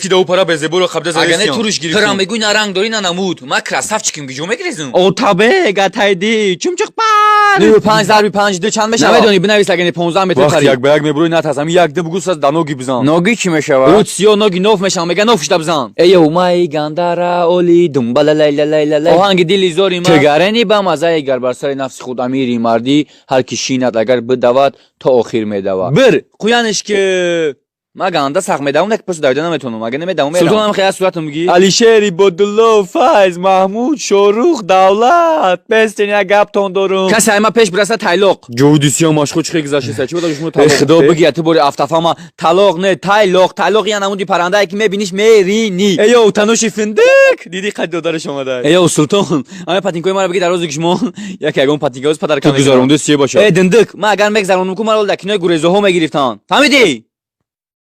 Ки дау пара безеборо қабда Ага не заесиям. туриш гирифтем. Тура мегӯй на ранг дорӣ, на намуд. Ма красавчиким, гиҷо мегирезум. Отабек атайди чумчуқ пар. Ну панҷ зарби панҷ ду чанд мешавад? Намедонӣ, бинавис, агар не 15 метр Вақти пари. як ба як мебурӯй, натарс, ҳамин як ду бугӯс аз да ноги бизан. Ноги чӣ мешавад? Рӯд сиё ноги ноф мешавам, мега ноф шуда бизан. Эйо май гандара оли думбала лайла лайла лай. Оҳанги дили зори ма. Тигарени ба мазаи гар бар сари нафси худ амири мардӣ, ҳар ки шинад агар бидавад, то охир медавад. Бир қуяниш ки ма ганда сах медавам, як пасу давида наметавонам, агар намедавам мерам. Султонам хеле суратам мегӣ. Алишер, Ибодулло, Файз, Маҳмуд, Шорух, Давлат. Бестен, як гаптон дорум. Касе ай ма пеш бираса, тайлоқ. Ҷовиди сиё машхо чӣ гузаштеса? Чӣ бода шумо Э, талоқ? Худо бигия, ту бори автофама талоқ не, тайлоқ. Тайлоқ я намуди парандае ки мебиниш, мерини. Эйо, тануши финдик. Диди, қад додараш омада. Эйо, Султон, аме патинкои маро биги, дар розе ки шумо як ягон патинкаоз падарка. Ту гузаронди сие бошад. Э, диндик, ман агар мегзаронам ку, маро дар кинои гурезоҳо мегирифтанд, фаҳмидӣ?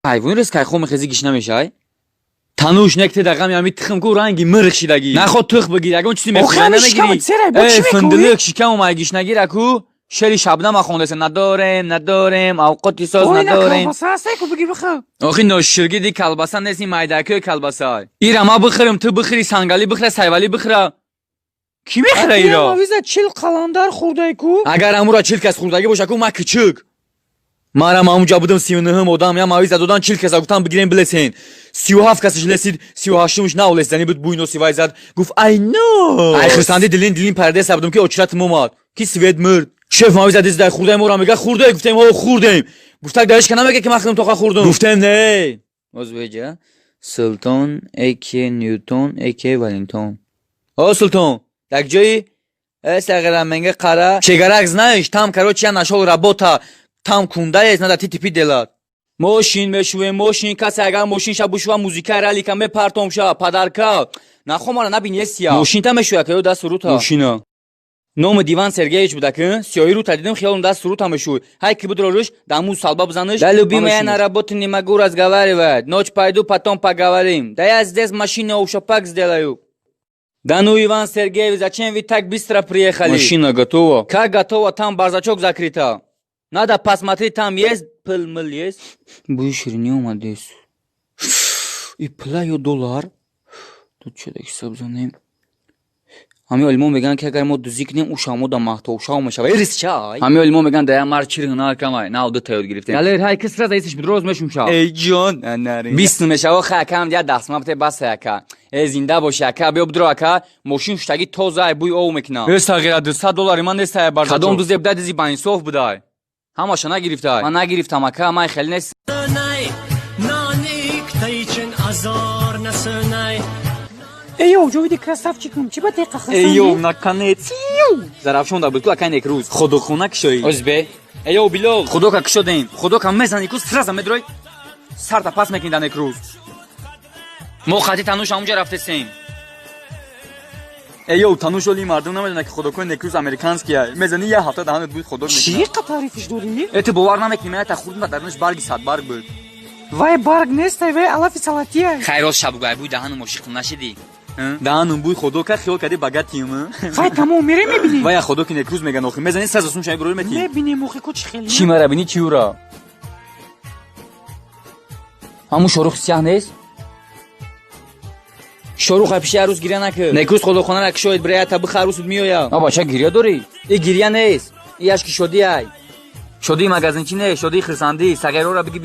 Ҳайвони рез кайхо мехези, гиш намешай. Тануш некте дар ғами ами тухм ку ранги мирх шидагӣ. Наход тухм бигир, ягон чизи мехӯрӣ Охе, намегирӣ. шикамат серай, бо Э, чӣ мекунӣ? Финдилик, шикамам ай гишнагира ку шери шабнама хондеса. Надорем, надорем, авқоти соз надорем. Колбаса ҳастай ку, биги, бихӯр. Охи ноширги ди колбаса нест, ин майдакӯи колбаса. Ира ма бихӯрам, ту бихӯри, сангалӣ бихӯра, сайвалӣ бихӯра. Кӣ мехӯра ира? Мавиза чил қаландар хӯрдай ку. Агар амура 40 кас хӯрдагӣ боша ку, ма кичик. Марам ҳамунҷа будам, 39-ум одам, я мавиза додан, 40 каса гуфтам, бигирем, билесен. 37 касаш лесид, 38-умш наолесдани буд, бӯи носи вай зад, гуфт: «Ай но». Ай хирсанди дилин дилин пардаеса будам, ки очиратим омад. Ки свет мурд. Шеф мавиза диздай хӯрдаи моро мега, хӯрдаи, гуфтем: «Ҳо, хӯрдем». Гуфтак даришка намега, ки ман худам тоқа хӯрдум. Гуфтем: «Не». Озбеҷа. Султон, эке Ньютон, эке Валентон. О, Султон, так ҷои? Э, сағираменга қара. Чегарак знаешь, там, короче, я нашел работа. Там кунда есть, надо ТТП делать. Мошин мешувем, мошин, касе агар мошин ша бушува, музика ралика мепартом ша, падарка. Нахо мара набин есия. Мошинта мешуя, ка ё даст рута. Мошина. Номи Диван Сергеевич буда ки, сиёҳи рута дидим, хиёлам даст рута мешуй. Ҳай ки будро рӯш, даму салба бизаниш. Да, любимая, я на работе, не могу разговаривать. Ночь пойду, потом поговорим. Да я здесь машину ушапак сделаю. Да ну, Иван Сергеевич, зачем вы так быстро приехали? Машина готова. Как готово, там бардачок закрыто. Надо посмотреть, там есть пыл-мыл есть. Бӯи ширинӣ омадест. И пула ё доллар? Тут чё, ҳисоб занем. Ҳами олимо мегӯянд, ки агар мо дузӣ кунем, ӯ шамода маҳтовшав мешавад. Эрис чай. Ҳами олимо мегӯянд, дая мар чир ҳунар камай. На ду таёд гирифтем. Далер, ҳай кис раза исиш бидроз мешум шав. Эй ҷон, нари. Бист мешава, хай акам дия дастма бите, бас ака. Э, зинда боши ака, биё бидро ака, мошин шуштагӣ тоза, ай бӯи ов мекунам. Э, сағира, 200 доллари ман нест, ай бардачок. Кадом дузе будай, дизи баинсоф будай. Ҳамаша нагирифтай. Ман нагирифтам ака, ман хеле нест. Nanik tayçın azar nasınay. Эйо, ҷовиди красавчикум, чӣ ба деқа Эйё, хасанди? Наконец. Зарафшон да буд ку акай некрӯз. Ходохона кишоӣ. Озбе. Эйё, Билол, худока кишодем. Худока мезани ку, сразу медрой. Сарта пас мекунӣ дар некрӯз. Мо хати тануш ҳамунҷа рафтесем. Эйё, тануш, оли мардум намедонад, ки ходокои некрӯз американский ай. Мезани, як ҳафта даҳанат бӯи ходок Чӣ мекунад. қа таърифиш дорӣ? Э, ту бовар намекунӣ, ман та хурдум, ба дарунаш барги садбарг буд. Вай барг нестай, вай алафи салатия. Хайроз шабугай, бӯи даҳану ошиқум нашидӣ? Даҳанум бӯи ходока, хиёл кардӣ багатиюм. Хай тамом, мерем, мебинем. Вая ходоки некрӯз меган охи. Мезани, сразу сум шаи бирӯй метӣ. Мебинем охи ку чӣ хеле. Чӣ мара бинӣ, чӣ ура? Ҳамун шорух сиёҳ нест? Шорух пиши арӯс гиря накун. Некрӯз ходохонара кишоед, бирая та биха, арӯсут меоя. А бача, гиря дорӣ? И гиря нест. И ашки шодӣ ай. Шодии магазинчи не, шодии хирсандӣ. Сағирора биги.